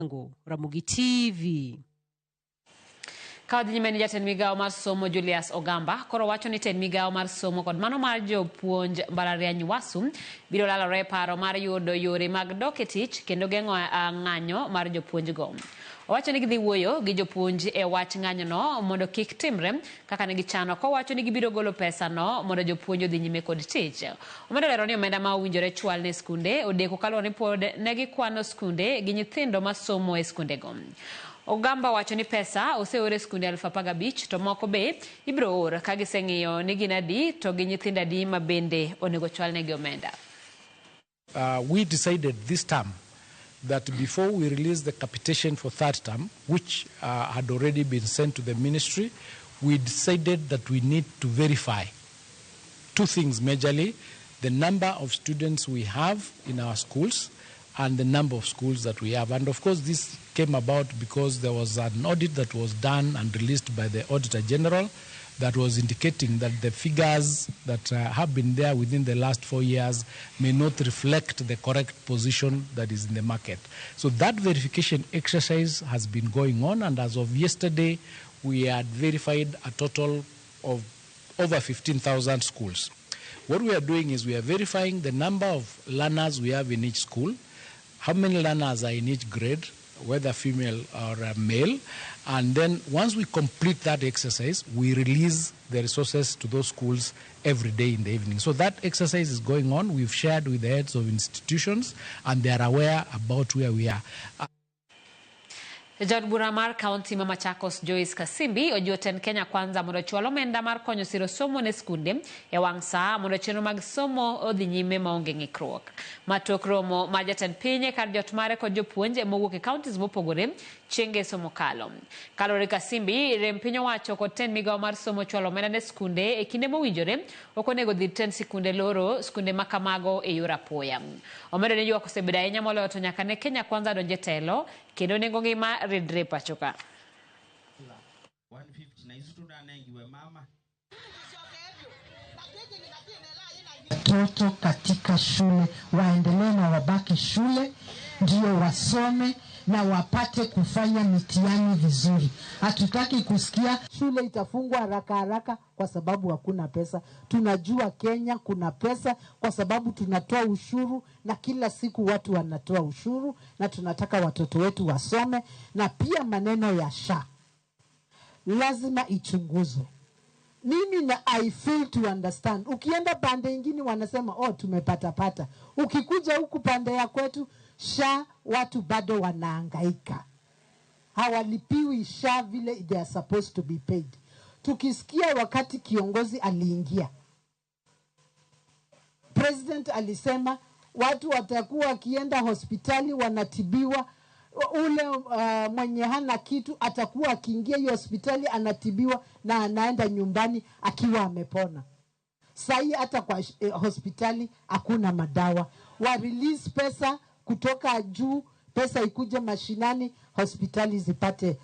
Ramogi TV. Ka wadhi nyime ni jatend migawo mar somo Julius Ogamba koro wacho ni tend migawo mar somo kod mano mar jopuonj mbalariany WASU biro lalore e paro mar yudo yore mag dok e tich kendo geng'o ng'anyo mar jopuonjgo. Owacho ni gidhi wuoyo gi jopuonj e wach ng'anyono mondo kik timre kaka ne gichano kowacho ni gibiro golo pesano mondo jopuonj odhi nyime kod tich. Omedo lero ni omenda ma owinjore chwal ne skunde odeko kaluwore ni pod ne gikwano skunde gi nyithindo masomo e skundego. Ogamba wacho ni pesa oseor e skunde 15,000 to moko be ibiro or ka giseng'iyo ni gin adi to gi nyithindo adi ma bende onego chwalnegi omenda. We decided this term that before we release the capitation for third term, which had already been sent to the ministry, we decided that we need to verify two things majorly: the number of students we have in our schools and the number of schools that we have. And of course, this came about because there was an audit that was done and released by the Auditor General that was indicating that the figures that have been there within the last 4 years may not reflect the correct position that is in the market. So that verification exercise has been going on, and as of yesterday, we had verified a total of over 15,000 schools. What we are doing is we are verifying the number of learners we have in each school, how many learners are in each grade, whether female or male, and then once we complete that exercise, we release the resources to those schools every day in the evening. So that exercise is going on. We've shared with the heads of institutions, and they are aware about where we are. Jaod bura mar kaunti ma Machakos Joyce Kasimbi ojiwo tend Kenya Kwanza mondo ochwal omenda mar konyo siro somo ne skunde e wang' saa mondo chenro mag somo odhi nyime maonge ng'ikruok. Ma tok romo mar jatend piny e kar jot mare kod jopuonj mowuok e counties mopogore chieng' ngeso mokalo. Kaluwore gi Kasimbi, rem piny owacho kod tend migawo mar somo chwalo omenda ne skunde e kinde mowinjore ok onego dhir tend sikunde loro skunde ma kamago e yor apoya. Omedo ni ywak osebedo ahinya moloyo to nyaka ne Kenya Kwanza donj e telo kendo nengo ngima ridre pacho ka. Watoto katika shule waendelee na wabaki shule, ndio wasome na wapate kufanya mitihani vizuri. Hatutaki kusikia shule itafungwa haraka haraka kwa sababu hakuna pesa. Tunajua Kenya kuna pesa kwa sababu tunatoa ushuru na kila siku watu wanatoa ushuru, na tunataka watoto wetu wasome. Na pia maneno ya SHA lazima ichunguzwe. Mimi na I fail to understand. Ukienda pande ingine wanasema oh, tumepata pata. Ukikuja huku pande ya kwetu SHA watu bado wanahangaika. Hawalipiwi SHA vile they are supposed to be paid. Tukisikia wakati kiongozi aliingia, president alisema watu watakuwa wakienda hospitali wanatibiwa, ule mwenye hana kitu atakuwa akiingia hiyo hospitali anatibiwa na anaenda nyumbani akiwa amepona. Sahi hata kwa hospitali hakuna madawa. Wa release pesa kutoka juu, pesa ikuje mashinani, hospitali zipate